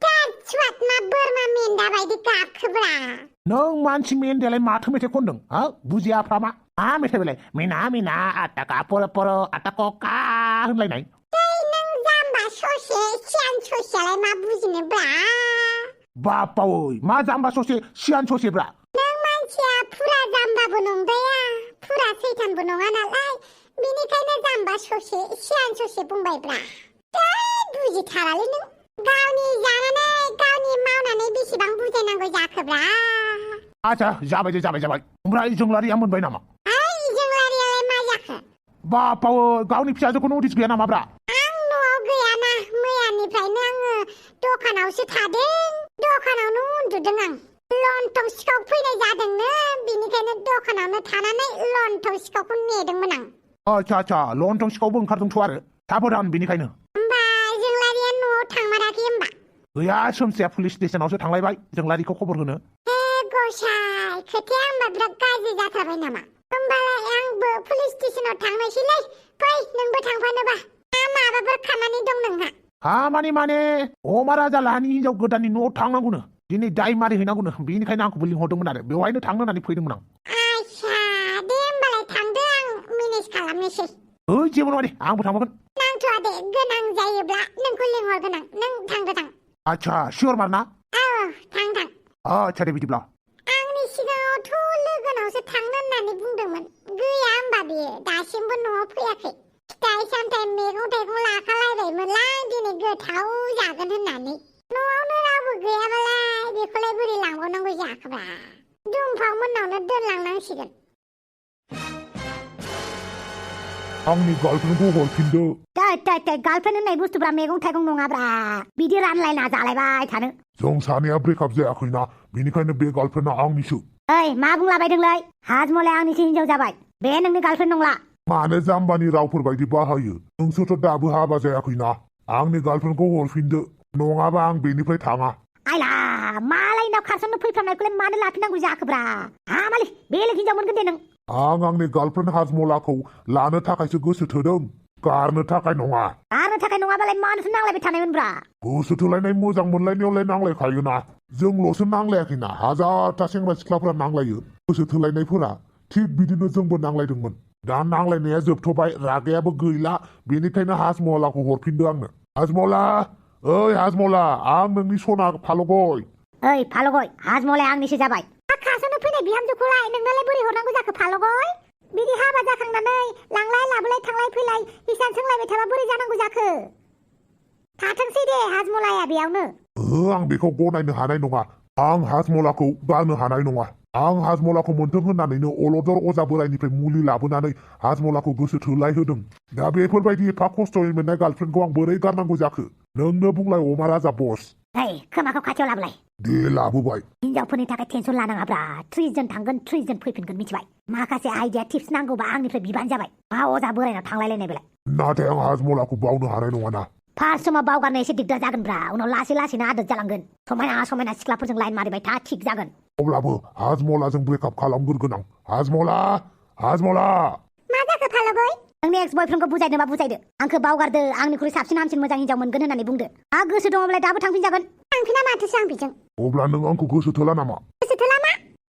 गाज्वाद मा बोरमा मेन्दा बायदि गाबखोब्रा नों मानसि मेन्दायालाय माथो मेथाइ खनदों हा बुजियाफ्रा मा मेथाइ बेलाय मिना मिना आटाका पर पर आटाकका होनलायनाय नों जाम्बा ससे सियान ससेयालाय मा बुजिनोब्रा बापावै मा जाम्बा ससे सियान ससेब्रा नों मानसिया फुरा जाम्बाबो नंद्राया फुरा सैतानबो नङा नालाय बेनिखायनो जाम्बा ससे सियान ससे बुंबायब्रा बुजिथारालै नों गावनि जानानै गावनि मावनानै बेसेबां बुजायनांगौ जाखोब्रा आच्छा जाबाय ओमफ्राय जोंलारिया मोनबाय नामा जोंलारियालाय मा जाखो बापावै गावनि फिसाजोखौ नटिस गैया नामाब्रा आं न'आव गैयाना मैयानिफ्रायनो आङो दखानावसो थादों दखानावनो उन्दुदों आं लन्थं सिखाव फैनाय जादोंनो बेनिखायनो दखानावनो थानानै लन्थं सिखावखौ नेदोंमोन आं आच्छा लन्थं सिखावबो ओंखारदोंथ' आरो थाबोदान बेनिखायनो होमबा जोंलारिया न'आव थांमाराखै होमबा गैया सोमसेया पुलिस स्टेसनावसो थांलायबाय जोंलारिखौ खबर होनो गसाय खोथाया होमबा बिराद गाज्रि जाथारबाय नामा होमबालाय आंबो पुलिस स्टेसनाव थांनोसैलै फै नोंबो थांफानोबा माबाफोर खामानि दं नोंहा खामानि माने अमा राजा लाहानि हिनजाव गोदाननि न'आव थांनांगौनो दिनै दायमारि हैनांगौनो बेनिखायनो आंखौबो लिंहरदोंमोन आरो बेवहायनो थांनो होननानै फैदोंमोन आं आच्छा दे होमबालाय थांदो आं मेनेज खालामनोसै जेबो नङा दे आंबो थांफागोन नांथ'आ दे गोनां जायोब्ला नोंखौ लिंहरगोन आं नों थांदो थां आच्छा सियर मारना औ थां आच्छा दे बिदिब्ला आंनि सिगाङावथ' लोगोनावसो थांनो होननानै बुंदोंमोन गैया होमबा बियो दासिमबो न'आव फैयाखै फिथाइ सामथाइ मैगं थाइगं लाखालायबायमोनलाय दिनै गोथाव जागोन होननानै न'आवनो रावबो गैयाबालाय बेखौलाय बोरै लांबावनांगौ जाखोब्रा दुमफाव मोननावनो दोनलांनांसिगोन आंनि गार्लफ्रेन्डखौ हरफिनदो गार्लफ्रेन्ड होननाय बुस्थुफ्रा मैगं थाइगं नङाब्रा बिदि रानलायना जालायबाय थानो जों सानैया ब्रेकआप जायाखैना बेनिखायनो बे गार्लफ्रेन्डआ आंनिसो मा बुंलाबायदोंलै हाजमलाय आंनिसो हिनजाव जाबाय बे नोंनि गार्लफ्रेन्ड नंला मानो जाम्बानि रावफोर बायदि बाहायो नोंसोरथ' दाबो हाबा जायाखैना आंनि गार्लफ्रेन्डखौ हरफिनदो नङाबा आं बेनिफ्राय थाङा आइला मालायनाव खारसननो फैफ्रामनायखौलाय मानो लाफिननांगौ जाखोब्रा हामालै बेलेग हिनजाव मोनगोन दे नों आं आंनि गार्लफ्रेन्ड हाजमलाखौ लानो थाखायसो गोसो थोदों गारनो थाखाय नङा नङाबालाय मानोथो नांलायबाय थानायमोनब्रा गोसो थोलायनाय मोजां मोनलायनायावलाय नांलायखायोना जोंल'सो नांलायाखैना हाजारथा सेंग्रा सिख्लाफोरा नांलायो गोसो थोलायनायफोरा थिग बिदिनो जोंबो नांलायदोंमोन दा नांलायनाया जोबथ'बाय रागायाबो गैला बेनिखायनो हाजमलाखौ हरफिनदो आंनो हाजमला ओइ हाजमला आं नोंनि सना फालगय हाजमलाया आंनिसो जाबाय खारसननो फैनाय बिहामजोखौलाय नोंनालाय बोरै हरनांगौ जाखो फालगय बिदि हाबा जाखांनानै लांलाय लाबोलाय थांलाय फैलाय हिसान सोंलायबाय थाबा बोरै जानांगौ जाखो थाथोंसै दे हाजमलाया बेयावनो आं बेखौ गनायनो हानाय नङा आं हाजमलाखौ गारनो हानाय नङा आं हाजमलाखौ मोनथों होननानैनो अलदर अजा बोरायनिफ्राय मुलि लाबोनानै हाजमलाखौ गोसो थोलाय होदों दा बेफोरबायदि एफा खस्थ'यै मोननाय गार्लफ्रेन्डखौ आं बोरै गारनांगौ जाखो नोंनो बुंलाय अमा राजा बस खोमाखौ खाथियाव लाबोलाय दे लाबोबाय हिनजावफोरनि थाखाय टेनसन लानाङाब्रा 3 जन थांगोन 3 जन फैफिनगोन मिथिबाय माखासे आइडिया टिप्स नांगौबा आंनिफ्राय बिबानो जाबाय मा अजा बोरायनाव थांलायलायनाय बेलाय नाथाय आं हाजमलाखौ बावनो हानाय नङाना फार्स्ट समाव बावगारनो एसे दिगदार जागोनब्रा उनाव लासैनो आदत जालांगोन समायना सिख्लाफोरजों लाइन मारिबाय था थिग जागोन अब्लाबो हाजमलाजों ब्रेकआप खालामग्रोगोन आं हाजमला मा जाखो फालगय नोंनि एक्स बयफ्रेन्डखौ बुजायनोबा बुजायदो आंखौ बावगारदो आंनिख्रुइ साबसिन हामसिन मोजां हिनजाव मोनगोन होननानै बुंदो गोसो दङब्ला दाबो थांफिनजागोन थांफिना माथोसो आं बेजों अब्ला नों आंखौ गोसो थोला नामा गोसो थोला मा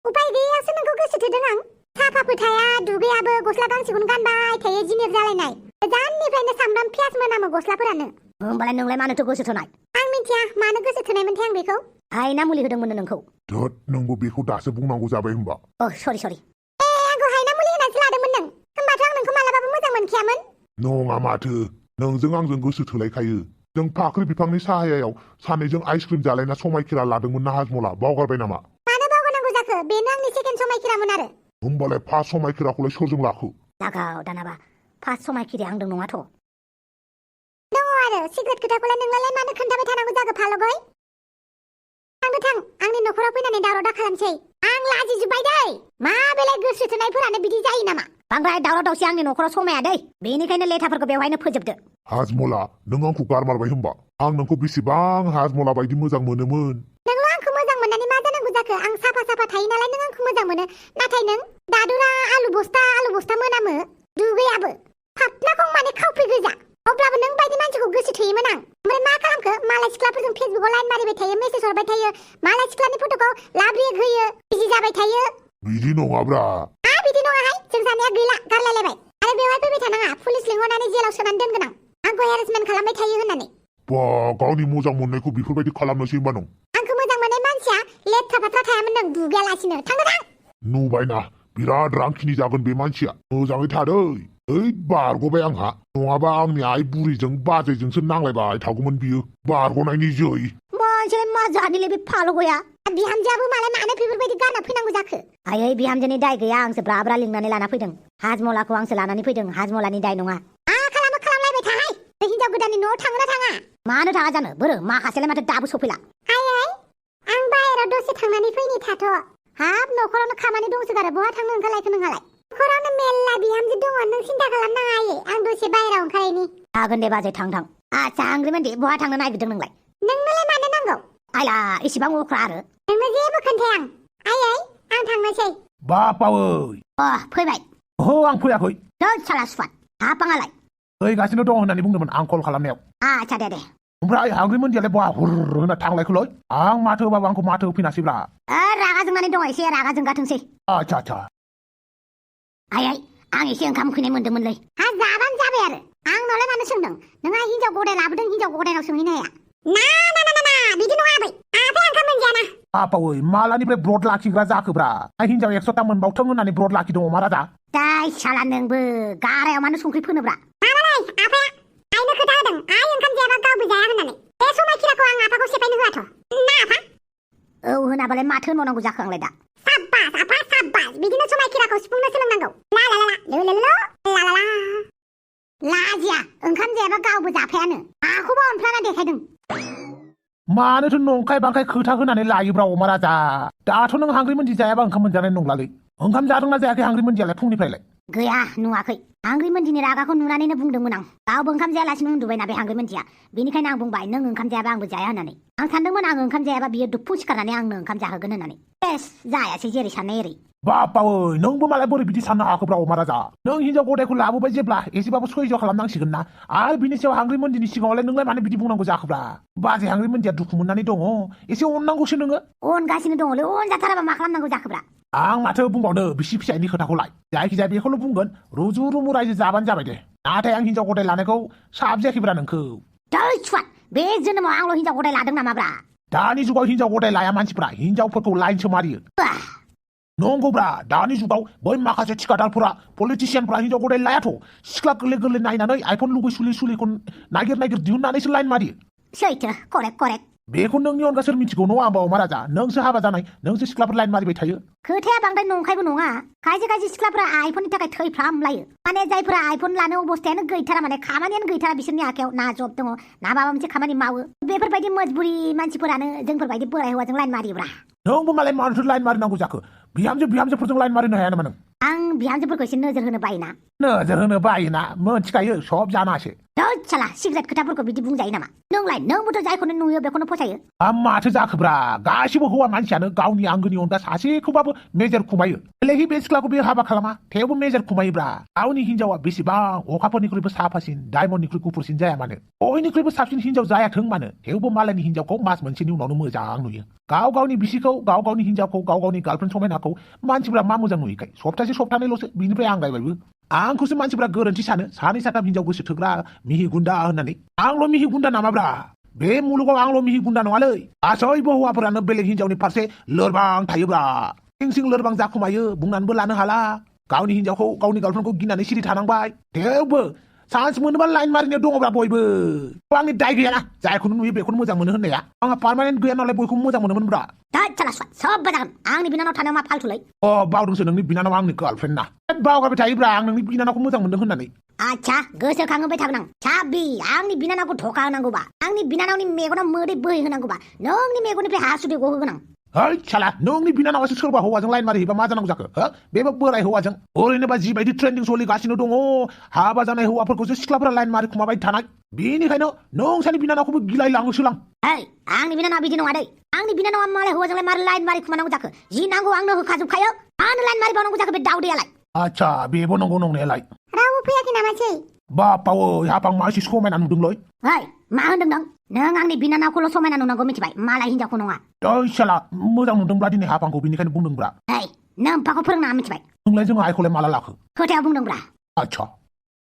उपाय गैयासो नोंखौ गोसो थोदों आं साफाबो थाया दुगैयाबो गस्ला गांसेखौनो गानबाय थायो जिनिर जालायनाय गोजाननिफ्रायनो सामब्राम पियास मोनामो गस्लाफोरानो होमबालाय नोंलाय मानोथो गोसो थोनाय आं मिथिया मानो गोसो थोनायमोनथाय आं बेखौ हायना मुलि होदोंमोन नोंखौ धोत नोंबो बेखौ दासो बुंनांगौ जाबाय होमबा सरि आंखौ हायना मुलि होनासो लादोंमोन नों होमबाथ' आं नोंखौ मालाबाबो मोजां मोनखायामोन नङा माथो नोंजों आंजों गोसो थोलायखायो जों फाख्रि बिफांनि साहायाव सानैजों आइसक्रिम जालायना समायखिरा लादोंमोन ना हाजमला बावगारबाय नामा मानो बावगारनांगौ जाखो बेनो आंनि सेकेन्ड समायखिरामोन आरो होमबालाय फार्स्ट समायखिराखौलाय सोरजों लाखो लागाव दानाबा फार्स्ट समायखिराया आंदों नङाथ' दङ आरो सिक्रेट खोथाखौलाय नोंलाय मानो खोन्थाबाय थानांगौ जाखो फालगय थां आंनि न'खराव फैनानै दावराव दा खालामसै आं लाजिजोब्बाय दै मा बेलाय गोसो थोनायफोरानो बिदि जायो नामा बांद्राय दावराव दावसि आंनि न'खराव समाया दै बेनिखायनो लेथाफोरखौ बेवहायनो फोजोबदो हाजमला नों आंखौ गारमारबाय होमबा आं नोंखौ बेसेबां हाजमला बायदि मोजां मोनोमोन नोंल' आंखौ मोजां मोननानै मा जानांगौ जाखो आं साफा थायो नालाय नों आंखौ मोजां मोनो नाथाय नों दादुरा आलु बस्ता मोनामो दुगैयाबो फाफ्लाखौ माने खावफि गोजा अब्लाबो नों बायदि मानसिखौ गोसो थोयोमोन आं ओमफ्राय मा खालामखो मालाय सिख्लाफोरजों फेसबुकाव लाइन मारिबाय थायो मेसेज हरबाय थायो मालाय सिख्लानि फट'खौ लाब्रिक होयो बिजि जाबाय थायो बिदि नङाब्रा बिदि नङाहाय जों सानैया गैला गारलायलायबाय आरो बेवहाय फैबाय थानाङा पुलिस लिंहरनानै जेलाव सोनानै दोनगोन आं आंखौ हेरेसमेन्ट खालामबाय थायो होननानै बा गावनि मोजां मोननायखौ बेफोरबायदि खालामनोसै होनबा नों आंखौ मोजां मोननाय मानसिया लेथ्रा फाथ्रा थायामोन नों दुगायालासिनो थांदो थां नुबायना बिराद रांखिनि जागोन बे मानसिया मोजाङै थादै ओइ बारग'बाय आंहा नङाबा आंनि आइ बुरिजों बाजैजोंसो नांलायबाय थागौमोन बियो बारग'नायनि जै मानसियालाय मा जानिलै बे फालगया बिहामजोआबो मालाय मानो बेफोरबायदि गारना फैनांगौ जाखो आयै बिहामजोनि दाय गैया आंसो ब्राब्रा लिंनानै लाना फैदों हाजमलाखौ आंसो लानानै फैदों हाजमलानि दाय नङा खालामो खालामलायबाय थाहाय बे हिनजाव गोदाननि न'आव थाङोना थाङा मानो थाङा जानो बोरो माखासेलाय माथो दाबो सफैला आयै आं बाहेराव दसे थांनानै फैनि थाथ' हाब न'खरावनो खामानि दंसोगारो बहा थांनो ओंखारलायखो नोंहालाय न'खरावनो मेल्ला बिहामजो दङ नों सिन्था खालामनाङा आयै आं दसे बाहेराव ओंखारैनि जागोन दे बाजै थां आच्छा आंग्रिमोनदि बहा थांनो नागिरदों नोंलाय नोंनोलाय मानो नांगौ आयला इसेबां अख्रा आरो नोंनो जेबो खोन्थाया आं आयै आं थांनोसै बापावै फैबाय ओहो आं फैयाखै दोद साला सुफाद हाबाङालाय फैगासिनो दं होननानै बुंदोंमोन आं कल खालामनायाव आच्छा दे ओमफ्राय हांग्रिमोनदियालाय बहा हुर होनना थांलायखौलै आं माथो होबाबो आंखौ माथो होफैनासैब्रा रागा जोंनानै दं एसे रागा जोंगाथोंसै आच्छा आयै आं एसे ओंखाम उखैनाय मोन्दोंमोनलै जाबानो जाबाय आरो आंनावलाय मानो सोंदों नोंहा हिनजाव गदाय लाबोदों हिनजाव गदायनाव सोंहैनो हाया ना बिदि नङा आबै आफाया ओंखाम मोनजायाना बापावै मालानिफ्राय ब्रड लाखिग्रा जाखोब्रा आं हिनजाव 100टा मोनबावथों होननानै ब्रड लाखिदों अमा राजा दाय साला नोंबो गारायाव मानो संख्रि फोनोब्रा माबालाय आफाया आइनो खोथा होदों आइ ओंखाम जायाबा गावबो जाया होननानै बे समायखिराखौ आं आफाखौ सेफायनो होआथ' ना आफा औ होनाबालाय माथो होनबावनांगौ जाखो आंलाय दा साब्बास आफा साब्बास बिदिनो समायखिराखौ सुफुंनो सोलोंनांगौ लाजिया ओंखाम जायाबा गावबो जाफायानो आखौबा अनफ्लाना देखायदों मानोथो नंखाय बांखाय खोथा होनानै लायोब्रा अमा राजा दाथ' नों हांग्रिमोनदि जायाबा ओंखाम मोनजानाय नंलालै ओंखाम जादोंना जायाखै हांग्रिमोनदियालाय फुंनिफ्रायलाय गैया नुवाखै हांग्रिमोनदिनि रागाखौ नुनानैनो बुंदोंमोन आं गावबो ओंखाम जायालासिनो उन्दुबायना बे हांग्रिमोनदिया बेनिखायनो आं बुंबाय नों ओंखाम जायाबा आंबो जाया होननानै आं सानदोंमोन आं ओंखाम जायाबा बियो दुफुं सिखारनानै आंनो ओंखाम जाहोगोन होननानै बेस जायासै जेरै साननाय एरै बापावै नोंबो मालाय बोरै बिदि साननो हाखोब्रा अमा राजा नों हिनजाव गदायखौ लाबोबाय जेब्ला एसेबाबो सयज' खालामनांसिगोन ना आरो बिनि सायाव हांग्रिमोनदिनि सिगाङावलाय नोंलाय मानो बिदि बुंनांगौ जाखोब्रा बाजै हांग्रिमोनदिया दुखु मोननानै दङ एसे अननांगौसो नोङो अनगासिनो दङलै अनजाथाराबा मा खालामनांगौ जाखोब्रा आं माथो बुंबावनो बिसि फिसायनि खोथाखौलाय जायखिजाया बेखौल' बुंगोन रुजु रुमु रायजो जाबानो जाबाय दे नाथाय आं हिनजाव गदाय लानायखौ साबजायाखैब्रा नोंखौ बे जोनोमाव आंल' हिनजाव गदाय लादों नामाब्रा दानि जुगाव हिनजाव गदाय लाया मानसिफ्रा हिनजावफोरखौ लाइनसो मारियो नंगौब्रा दानि जुगाव बै माखासे थिखादारफोरा पलिटिसियानफ्रा हिनजाव गदाय लायाथ' सिख्ला गोरलै गोरलै नायनानै आइफन लुगै सुलिखौ नागिर दिहुननानैसो लाइन मारियो सैथो करेक्ट बेखौ नोंनि अनगा सोर मिथिगौ नङा होमबा अमा राजा नोंसो हाबा जानाय नोंसो सिख्लाफोर लाइन मारिबाय थायो खोथाया बांद्राय नंखायबो नङा खायसे सिख्लाफोरा आइफननि थाखाय थैफ्रामलायो माने जायफोरा आइफन लानो अबस्थायानो गैथारा माने खामानियानो गैथारा बिसोरनि आखायाव ना जब दङ ना माबा मोनसे खामानि मावो बेफोरबायदि मजबुरि मानसिफोरानो जोंफोरबायदि बोराय हौवाजों लाइन मारियोब्रा नोंबो मालाय मानोथो लाइन मारिनांगौ जाखो बिहामजोफोरजों लाइन मारिनो हाया नामा नों आं बिहामजोफोरखौ एसे नोजोर होनो बायोना मोनथिखायो सब जानासो साला सिगारेट खोथाफोरखौ बिदि बुंजायो नामा नोंबोथ' जायखौनो नुयो बेखौनो फसायो माथो जाखोब्रा गासिबो हौवा मानसियानो गावनि आंगोनि अनगा सासेखौबाबो मेजेर खुमायो लेहि बे सिख्लाखौ बे हाबा खालामा थेवबो मेजेर खुमायोब्रा गावनि हिनजावा बेसेबां अखाफोरनिख्रुइबो साफासिन डायमन्डनिख्रुइ गुफुरसिन जाया मानो बयनिख्रुइबो साबसिन हिनजाव जायाथों मानो थेवबो मालायनि हिनजावखौ मास मोनसेनि उनावनो मोजां नुयो गाव गावनि बिसिखौ गाव गावनि हिनजावखौ गाव गावनि गार्लफ्रेन्ड समायनाखौ मानसिफ्रा मा मोजां नुयोखाय सप्तानैल'सो बिनिफ्राय आंगायबायबो आंखौसो मानसिफ्रा गोरोन्थि सानो सानै साथाम हिनजाव गोसो थोग्रा मिहि गुन्दा होननानै आंल' मिहि गुन्दा नामाब्रा बे मुलुगाव आंल' मिहि गुन्दा नङालै गासैबो हौवाफोरानो बेलेग हिनजावनि फारसे लोरबां थायोब्रा सिं लोरबां जाखुमायो बुंनानैबो लानो हाला गावनि हिनजावखौ गावनि गार्लफ्रेन्डखौ गिनानै सिरि थानांबाय थेवबो चान्स मोनोबा लाइन मारिनो दङब्रा बयबो आंनि दाय गैयाना जायखौनो नुयो बेखौनो मोजां मोनो होननाया आंहा पार्मानेन्ट गैया नालाय बयखौबो मोजां मोनोमोनब्रा सब जागोन आंनि बिनानाव थानायाव मा फाल्थुलै बावदोंसो नोंनि बिनानाव आंनि गार्लफ्रेन्ड ना बावगारबाय थायोब्रा आं नोंनि बिनानावखौ मोजां मोनदों होननानै आच्छा गोसोखांहोबाय थागोन आं साबि आंनि बिनानावखौ धोखा होनांगौबा आंनि बिनानावनि मेगनाव मोदै बोहै होनांगौबा नोंनि मेगननिफ्राय हासुदै गहोगोन आं है साला नोंनि बिनानावासो सोरबा हौवाजों लाइन मारिहैबा मा जानांगौ जाखो बेबो बोराय हौवाजों ओरैनोबा जिबायदि ट्रेन्डिं सोलिगासिनो दङ हाबा जानाय हौवाफोरखौसो सिख्लाफोरा लाइन मारि खुमाबाय थानाय बेनिखायनो नोंसानि बिनानावखौबो गिलायलाङोसोलां आंनि बिनानावा बिदि नङा दै आंनि बिनानावा मालाय हौवाजोंलाय मारै लाइन मारि खुमानांगौ जाखो जि नांगौ आंनो होखाजोबखायो मानो लाइन मारिबावनांगौ जाखो बे दाउदैयालाय आच्छा बेबो नंगौ नंनायालाय रावबो फैयाखै नामासै बापावै हाबां मा एसे समायना नुदोंलै ओइ मा होनदों नों आंनि बिनानावखौल' समायना नुनांगौ मिथिबाय मालाय हिनजावखौ नङा ओइ साला मोजां नुदोंब्ला दिनै हाबांखौ बेनिखायनो बुंदोंब्रा ओइ नों अफाखौ फोरोंनाङा मिथिबाय नोंलाय जों आइखौलाय माला लाखो खोथायाव बुंदोंब्रा आच्छा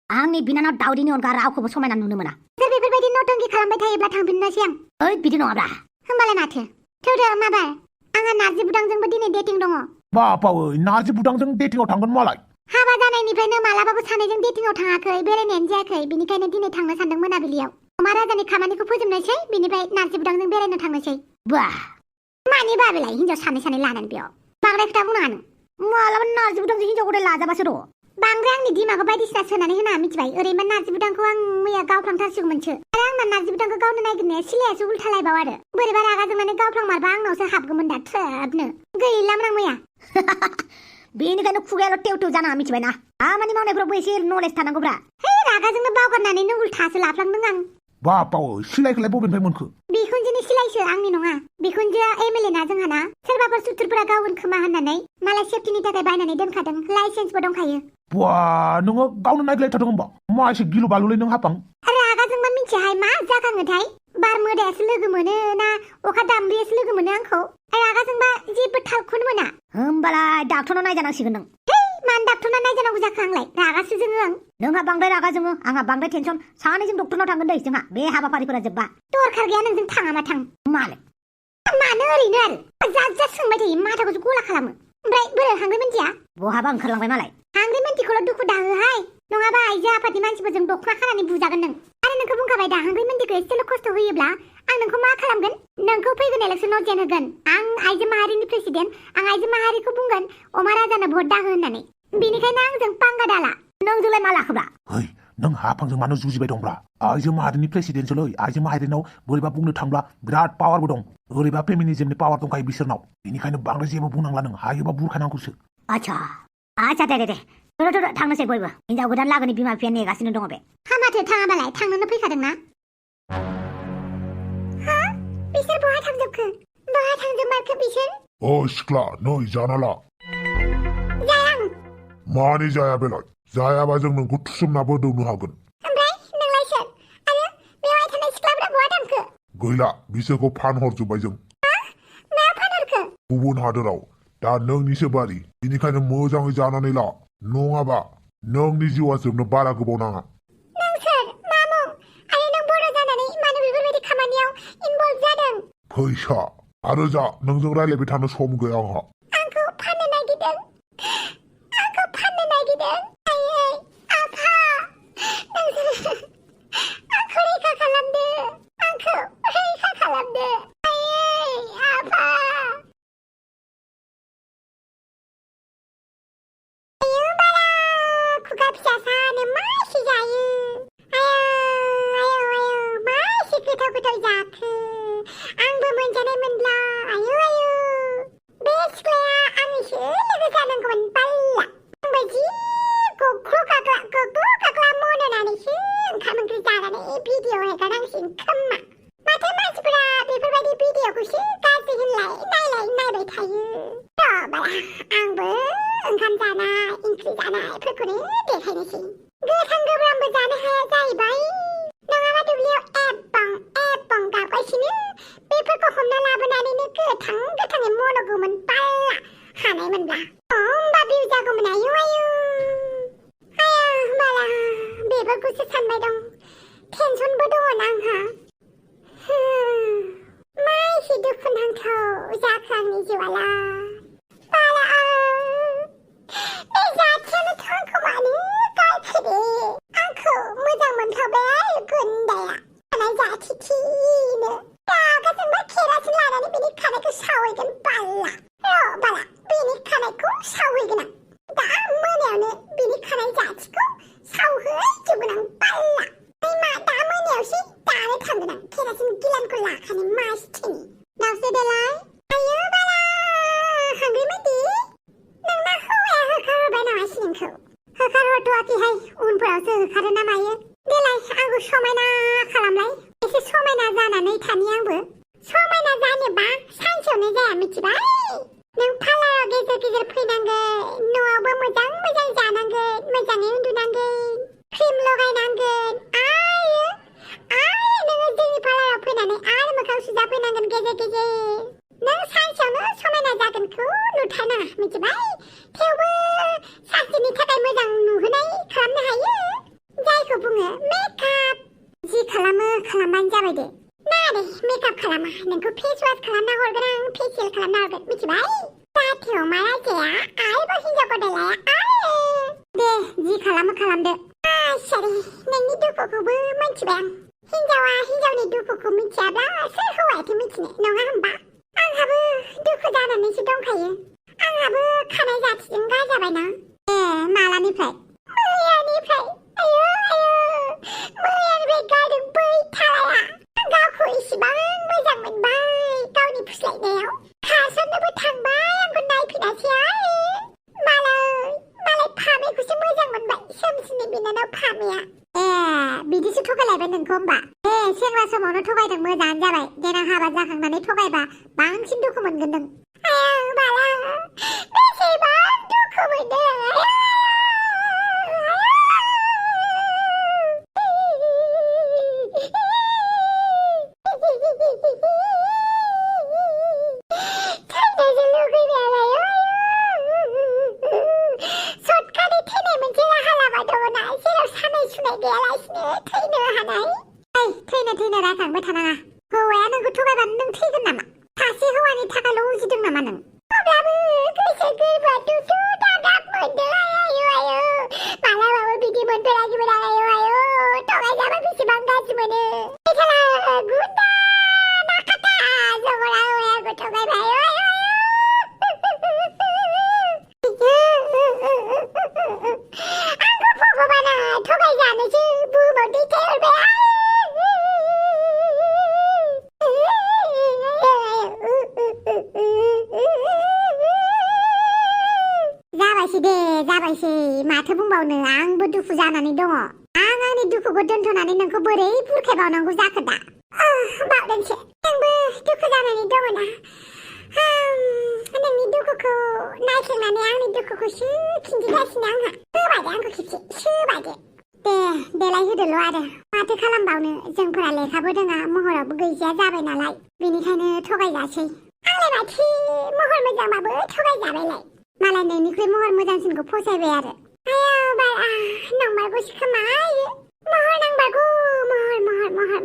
आंनि बिनानाव दाउदैनि अनगा रावखौबो समायना नुनो मोना सोर बेफोरबायदि नौटंकि खालामबाय थायोब्ला थांफिननोसै आं ओइ बिदि नङाब्रा होमबालाय माथो थौदो माबार आंहा नार्जि बुदांजोंबो दिनै डेटिं दङ बापावै नार्जि बुदांजों डेटिंआव थांगोन मालाय हाबा जानायनिफ्रायनो मालाबाबो सानैजों डेटिंआव थाङाखै बेरायनायानो जायाखै बेनिखायनो दिनै थांनो सानदों मोनाबिलियाव अमा राजानि खामानिखौ फोजोबनोसै बिनिफ्राय नार्जि बुदांजों बेरायनो थांनोसै बा मानि बाबेलाय हिनजाव सानै लानानै बेयाव बांद्राय खोथा बुंनाङा नों मालाबा नार्जि बुदांजों हिनजाव गदाय लाजाबासो र' बांद्राय आंनि दिमागखौ बायदिसिना सोनानै होनाङा मिथिबाय ओरैनोबा नार्जि बुदांखौ आं मैया गावफ्लांथारसिगौमोनसो आरो आंना नार्जि बुदांखौ गावनो नागिरनाया सिलायासो उल्थालायबाव आरो बोरैबा रागा जोंनानै गावफ्लांमारबा आंनावसो हाबगौमोन दा थ्रोबनो गैलामोन आं मैया बेनिखायनो खुगायाल' टेव जानाङा मिथिबाय ना खामानि मावनायफ्रावबो एसे नलेज थानांगौब्रा हे रागाजोंनो बावगारनानैनो उल्थासो लाफ्लांदों आं बापावै सिलायखौलाय बबेनिफ्राय मोनखो बिखुनजोनि सिलायसो आंनि नङा बिखुनजोआ एमएलए ना जोंहाना सोरबाफोर सुथुरफोरा गावगोन खोमा होननानै मालाय सेफटिनि थाखाय बायनानै दोनखादों लाइसेन्सबो दंखायो बा नोङो गावनो नायग्लायथारदों होमबा मा एसे गिलु बालुलै नों हाबां रागाजोंबा मिथियाहाय मा जाखाङोथाय बार मोदायासो लोगो मोनो ना अखा दामब्रियासो लोगो मोनो आंखौ रागाजोंबा जेबो थालखौनो मोना होमबालाय डाक्टरनाव नायजानांसिगोन नों मानो डाक्टरनाव नायजानांगौ जाखो आंलाय रागासो जोङो आं नोंहा बांद्राय रागा जोङो आंहा बांद्राय टेनसन सानैजों डक्टरनाव थांगोन दै जोंहा बे हाबाफारिफोरा जोब्बा दरखार गैया नोंजों थाङा मा थां मानो ओरैनो आरो जा सोंबाय थायो माथाखौसो गला खालामो ओमफ्राय बोरो हांग्रि मोनथिया बहाबा ओंखारलांबाय मालाय हांग्रि मोनथिखौल' दुखु दाहोहाय नङाबा आइजो आफादनि मानसिफोरजों दखना खानानै बुजागोन नों आरो नोंखौ बुंखाबाय दा हांग्रि मोनथिखौ एसेल' खस्थ' होयोब्ला आं नोंखौ मा खालामगोन नोंखौ फैगोन इलेक्सनाव जेन होगोन आं आइजो माहारिनि प्रेसिडेन्ट आं आइजो माहारिखौ बुंगोन अमा राजानो भट दाहो होननानै बेनिखायनो आंजों पांगा दाला नोंजोंलाय मा लाखोब्रा ओइ नों हाफांजों मानो जुजिबाय दंब्रा आइजो माहारिनि प्रेसिडेन्टसोलै आइजो माहारिनाव बोरैबा बुंनो थांब्ला बिराद पावारबो दं ओरैबा फेमिनिजमनि पावार दंखायो बिसोरनाव बेनिखायनो बांद्राय जेबो बुंनांला नों हायोबा बुरखानांगौसो आच्छा दे थांनोसै बयबो हिनजाव गोदान लागोनि बिमा बिफाया नेगासिनो दङ बे हामाथो थाङाबालाय थांनोनो फैखादोंना हा बिसोर बहा थांजोबखो बहा थांजोबमारखो बिसोर ओ सिख्ला नै जाना ला जाया मानि जाया बेलाय जायाबा जों नोंखौ थुसोमनाबो दौनो हागोन ओमफ्राय नोंलाय सोर आरो बेवहाय थानाय सिख्लाफ्रा बहा थांखो गैला बिसोरखौ फानहरजोब्बाय जों मा फानहरखो गुबुन हादोराव दा नोंनिसो बारि बेनिखायनो मोजाङै जानानै ला नङाबा नोंनि जिउआ जोबनो बारा गोबाव नाङा नों सोर मा मुं आरो नों बर' जानानै मानो बेफोरबायदि खामानियाव इनभल्भ जादों फैसा आरो जा नोंजों रायलायबाय थानो सम गैया आंहा आंखौ फाननो नागिरदों आयै आफा आंखौ रैखा खालामदो आयै आफा आयौ बारा खुगा फिसा सानो मा एसे जायो आयौ मा एसे गोथाव जाखो आंबो मोनजानाय मोनला आयौ बे सिख्लाया आंनिसो लोगो जानांगौमोन बाल्ला आंबो जि गग्ल' गाग्ला मननानैसो ओंखाम ओंख्रि जानानै भिडिअ हेगारनांसिगोन खोमा माथो मानसिफोरा बेफोरबायदि भिडिअखौसो गाज्रि होनलाय नायबाय थायो बाला आंबो ओंखाम जानाय ओंख्रि जानायफोरखौनो देखायनोसै गोथां गोब्रामबो जानो हाया जाहैबाय नङाबा दुब्लियाव एबं गाबगासिनो बेफोरखौ हमना लाबोनानैनो गोथाङै मन'गौमोन बाल्ला हानायमोनब्ला होमबा भिउ जागौमोन आयौ बाला बेफोरखौसो सानबाय दं टेनसनबो दङ ना आंहा मा एसे दुखुनांथाव जाखो आंनि जिउआलाय बाला बे जाथियानोथ' आंखौ मानो गारखो आंखौ मोजां मोनखाबाय गुन्दाया थानाय जाथिनो रागा जोंबा केरासिन लानानै बेनि खानायखौ सावहैगोन बाला बेनि खानायखौ सावहैगोन आं दा मोनायावनो बेनि खानाय जाथिखौ सावहैजोबगोन आं बाला मा दा मोनायावसो दानो थांगोन आं केरासिन गिलानखौ लाखानो मासथिनि दावसो देलाय आयौ बाला हांग्रि मोनदि नोंना हौवाया होखारहरबाय नामा सिलिंखौ होखारहरथ'वाखैहाय उनफोरावसो होखारो ना मायो देलाय आंखौ समायना खालामलाय एसे समायना जानानै थानि आंबो समायना जानोबा सानसेयावनो जाया मिथिबाय नों पार्लाराव गेजेर फैनांगोन न'आवबो मोजां जानांगोन मोजाङै उन्दुनांगोन क्रिम लगायनांगोन मेगनखौ नुथारनाङा मिथिबाय थेवबो सानसेनि थाखाय मोजां नुहोनाय खालामनो हायो जायखौ बुङो मेकआप जि खालामो खालामबानो जाबाय दे नाङा दे मेकआप खालामा नोंखौ फेस वास खालामना हरगोन आं फेसियेल खालामना हरगोन मिथिबाय जाहाथे अमा राजाया आरोबाव हिनजाव गदाय लाया आरो दे जि खालामो खालामदो आसरी नोंनि दुखुखौबो मिथिबाय आं हिनजावा हिनजावनि दुखुखौ मिथियाब्ला सोर हौवायाथो मिथिनो नङा होमबा आंहाबो दुखु जानानैसो दंखायो आंहाबो खानाय जाथिजों गाजाबायना मालानिफ्राय मैयानिफ्राय आयौ मैयानिफ्राय गारदों बै थालाया गावखौ इसिबां मोजां मोनबाय गावनि फुस्लायनायाव खासननोबो थांबाय आंखौ नायफिनासै आरो मालाय फामेखौसो मोजां मोनबाय सोमसिनि बिनानाव फामेया बिदिसो थगायलायबाय नोंखौ होमबा सेंग्रा समावनो थगायदों मोजाङानो जाबाय देनां हाबा जाखांनानै थगायबा बांसिन दुखु मोनगोन नों बाला बेसेबां दुखु मोनदों थैनो रायखांबाय थानाङा हौवाया नोंखौ थगायबानो नों थैगोन नामा सासे हौवानि थाखायल' उजिदों नामा नों अब्लाबो गोसो गोरबोआ दुदु दादाब मोनदों आयौ मालाबाबो बिदि मोनफेराखैमोन आयौ थगायजाबा बेसेबां गाज्रि मोनो गुन्दा नाखाथा जगरा हौवायाखौ थगायबाय आंखौ भगबाना थगायजानोसो बुहुमाव दैथायहरबाय जाबायसै माथो बुंबावनो आंबो दुखु जानानै दङ आं आंनि दुखुखौ दोनथ'नानै नोंखौ बोरै बुरखायबावनांगौ जाखो दा बावदोंसो नोंबो दुखु जानानै दङ ना नोंनि दुखुखौ नायखांनानै आंनि दुखुखौसो खिन्थिगासिनो आंहा होबायदे आंखौ खेबसे सोबायदे देलाय होदोल' आरो माथो खालामबावनो जोंफोरा लेखाबो रोङा महरावबो गैजाया जाबाय नालाय बेनिखायनो थगायजासै आंलाय माथो महर मोजांबाबो थगायजाबायलाय मालाय नोंनिख्रुइ महर मोजांसिनखौ फसायबाय आरो आयौ बाला नंमारगौसो खोमा महर नांबारगौ महर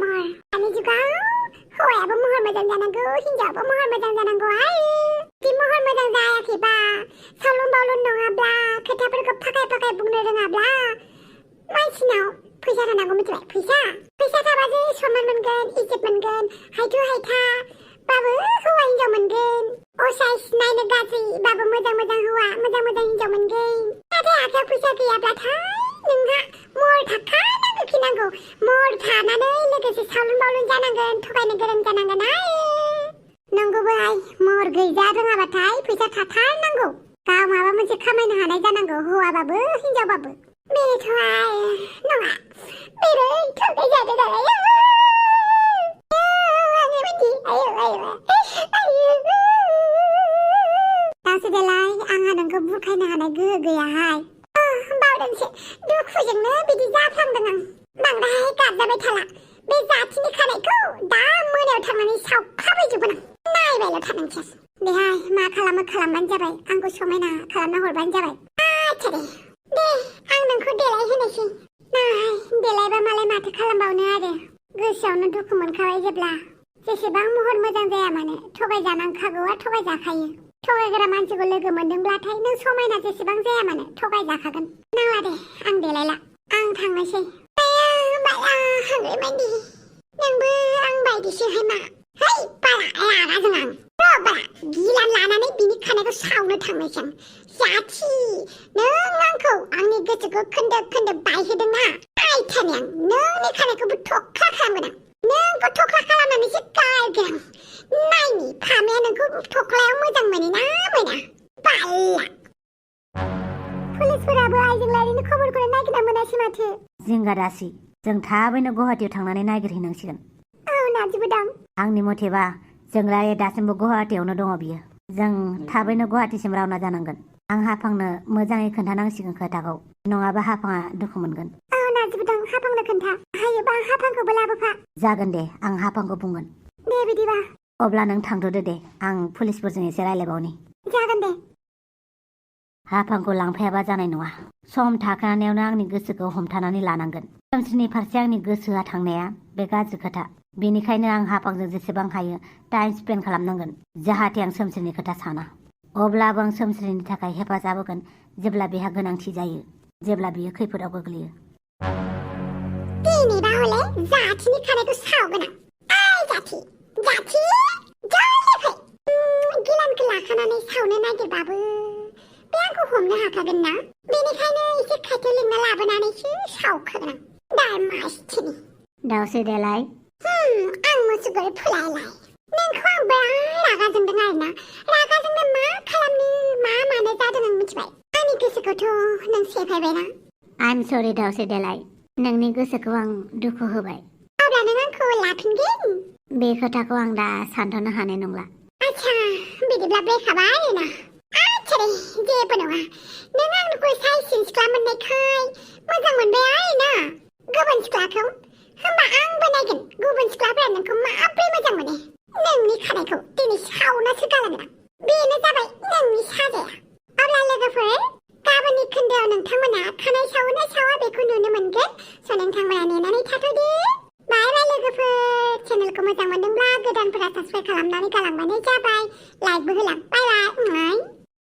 दानि जुगाव हौवायाबो महर मोजां जानांगौ हिनजावाबो महर मोजां जानांगौ बिदि महर मोजां जायाखैबा सावलुन बावलुन नङाब्ला खोथाफोरखौ फाखाय बुंनो रोङाब्ला मानसिनाव फैसा थानांगौ मिथिबाय फैसा थाबासो सनमान मोनगोन इज्जत मोनगोन हायथु हायथा बाबो हौवा हिनजाव मोनगोन असाइस नायनो गाज्रिबाबो मोजां हौवा मोजां हिनजाव मोनगोन नाथाय आखायाव फैसा गैयाब्लाथाय नोंहा महर थाखानांगौ खिनांगौ महर थानानै लोगोसे सावलुन बावलुन जानांगोन थगायनो गोरों जानांगोन नंगौबो महर गैजा रोङाबाथाय फैसा थाथारनांगौ गाव माबा मोनसे खामायनो हानाय जानांगौ हौवाबाबो हिनजावबाबो बेनोथ' नङा बेरै थगायजादों नालाय दासो देलाय आंहा नोंखौ बुरखायनो हानाय गोहो गैयाहाय बावदोंसो दुखुजोंनो बिदि जाफ्लांदों आं बांद्राय गाबजाबाय थाला बे जाथिनि खानायखौ दा मोनायाव थांनानै सावखाबायजोबगोन आं नायबायल' थानांसै देहाय मा खालामो खालामबानो जाबाय आंखौ समायना खालामना हरबानो जाबाय आच्छा दे आं नोंखौ देलाय होनोसै देलायबा मालाय माथो खालामबावनो आरो गोसोआवनो दुखु मोनखाबाय जेब्ला जेसेबां महर मोजां जाया मानो थगायजानांखागौआ थगायजाखायो थगायग्रा मानसिखौ लोगो मोनदोंब्लाथाय नों समायना जेसेबां जाया मानो थगायजाखागोन नांला दे आं देलायला आं थांनोसै हाग्राबायदि नोंबो आं बायदिसोहाय मा है बाला रागाजों आं बाला गिला लानानै बिनि खानायखौ सावनो थांनोसै आं जाथि नों आंखौ आंनि गोसोखौ खोन्दो बायहोदोंना बायथारनि आं नोंनि खानायखौबो थख्ला खालामगोन आं नोंखौ थख्ला खालामनानैसो गारगोन आं नायनि फामेया नोंखौ थख्लायाव मोजां मोनोना मोना बाला पुलिसफोराबो आइजों लायनो खबरखौनो नागिरना मोनासै माथो जिंगा दासि जों थाबैनो गुवाहाटियाव थांनानै नागिरहैनांसिगोन नाजिबोदां आंनि मथेबा जों राय दासिमबो गुवाहाटियावनो दङ बियो जों थाबैनो गुवाहाटिसिम रावना जानांगोन आं हाफांनो मोजाङै खोन्थानांसिगोन खोथाखौ नङाबा हाफाङा दुखु मोनगोन नाजिबोदां हाफांनो खोन्था हायोबा हाफांखौबो लाबोफा जागोन दे आं हाफांखौ बुंगोन दे बिदिबा अब्ला नों थांथ'दो दे आं पुलिसफोरजों एसे रायलायबावनि जागोन दे। हाफांखौ लांफायाबा जानाय नङा। सम थाखानायावनो आंनि गोसोखौ हमथानानै लानांगोन। सोमस्रिनि फारसे आंनि गोसोआ थांनाया बे गाज्रि खोथा। बेनिखायनो आं हाफांजों जेसेबां हायो टाइम स्पेन्ड खालामनांगोन जाहाथे आं सोमस्रिनि खोथा साना। अब्लाबो आं सोमस्रिनि थाखाय हेफाजाब होगोन जेब्ला बेहा गोनांथि जायो, जेब्ला बियो खैफोदाव गोग्लैयो। दिनैबा हले जाथिनि खानायखौ सावगोन आं। ओइ जाथि जल्दि फै। गिलानखौ लाखानानै सावनो नागिरबाबो बे आंखौ हमनो हाखागोन ना? बेनिखायनो एसे खाथियाव लिंना लाबोनानैसो सावखागोन आं। दायमासथिनि। दाउसे देलाय। आं मुसुगुर फुलायलाय। नोंखौ आं बिराद रागा जोंदों आरोना। रागा जोंनो मा खालामनो मा मानो जादों आं मिथिबाय। आंनि गोसोखौथ' नों सेफायबायना। आइ एम सरि दाउसे देलाय। नोंनि गोसोखौ आं दुखु होबाय। अब्ला नों आंखौ लाफिनगोन? बे खोथाखौ आं दा सानथ'नो हानाय नंला। आच्छा, बिदिब्ला ब्रेकआप आरोना। आच्छा दे, जेबो नङा। नों आंखौ साइसिन सिख्ला मोननायखाय मोजां मोनबाय आरोना गुबुन सिख्लाखौ। होमबा आंबो नायगोन गुबुन सिख्लाफोरा नोंखौ माब्रै मोजां मोनो। नोंनि खानायखौ दिनै सावनासो गालांगोन आं। बेनो जाबाय नोंनि साजाया। अब्ला लोगोफोर, गाबोननि खोन्दोआव नोंथांमोना खानाय सावो ना सावा बेखौ नुनो मोनगोन। स' नोंथांमोना नेनानै थाथ'दो। बाय बाय लोगोफोर। चेनेलखौ मोजां मोनदोंब्ला गोदानफोरा साबस्क्राइब खालामनानै गालांबानो जाबाय। लाइकबो होलां। बाय बाय।